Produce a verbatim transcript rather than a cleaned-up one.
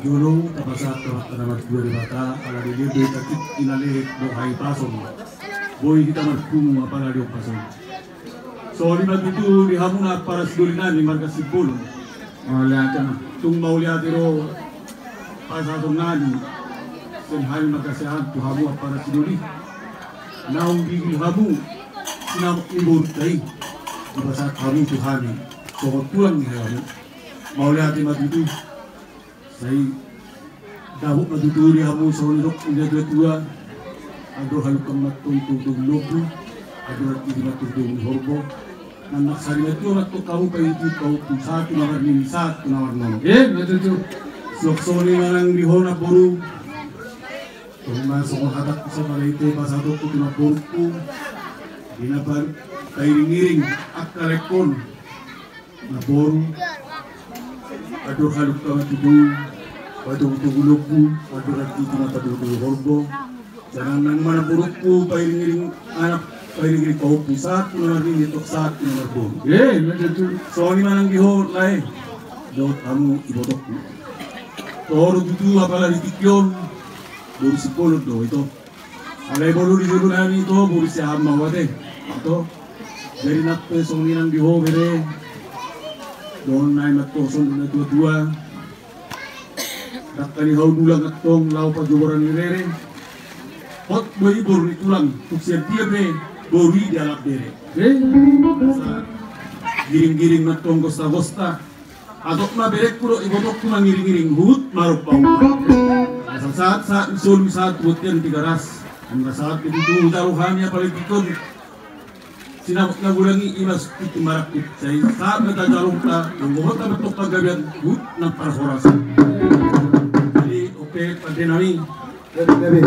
Jolo tapasahat tu Amanta na martua Debata, ala ni dia do tatik ina lehet do hai pason. Boi hita marpungu apala di ompason. Songon i ma tutu di hamu na ampara sidoli nami marga Simbolon. Mauliate ma. Tung mauliate do pasahaton nami. Sian hami marga Siahaan tu hamu ampara sidoli. Naung digil hamu sinamot ni borunta i. Dipasahat hamu tu hami songon tulang ni hamu. Mauliate ma tutu. Sai dapot ma tutu di hamu songon nidok ni natuatua. Andor halungka ma antong togutogu ni lombu. Andor hatiti ma antong togutogu ni horbo. Nang sari matua ma antong hamu paihutihut pahompu sahat tu na marnini sahat tu na marnono. E ma tutu. Suang songon i ma nang di ho namboru. Tong ma songon hatangku songon i tu pasahatonku tu namborungku. Di na pairingiring angka laengkon. Namboru, andor halungka ma tutu patogutogu lombu, andor hatiti ma patogutogu horbo. Sai nang ma namborungku pairingiring anak, pairingiring pahompu sahat tu na marnini tong sahat tu na marboru. E ma tutu. Songon i ma nang di ho lae dohot hamu ibotongku. Toho do tutu apala di tingki on boru Simbolon do ito. Alai molo di jolo nami ito boru Siahaan ma ho ate. Ito. Jadi nang pe songon i nang di ho bere. Dohonon nami ma antong songon natuatua. Dangka ni hau dulang antong laho pajoboran ni rere. Hot do i boru ni tulang tung sian dia pe boru i dialap bere. E. Asa giringgiring ma antong gostagosta. Atok ma berengku dohot ibotongku mangiringiring huhut marompa-ompa. Asa sahat sahat ni solu sahat tu bontean Tigaras. Anggo sahat pe tutu hujalo hami apala di tingki on. Sinamot na godang i ima sungkun tu marangkup. Sai sahat ma tajalonta dohot hami antong panggabean huhut nang parhorasan. Jadi oke pande nami. Gabe.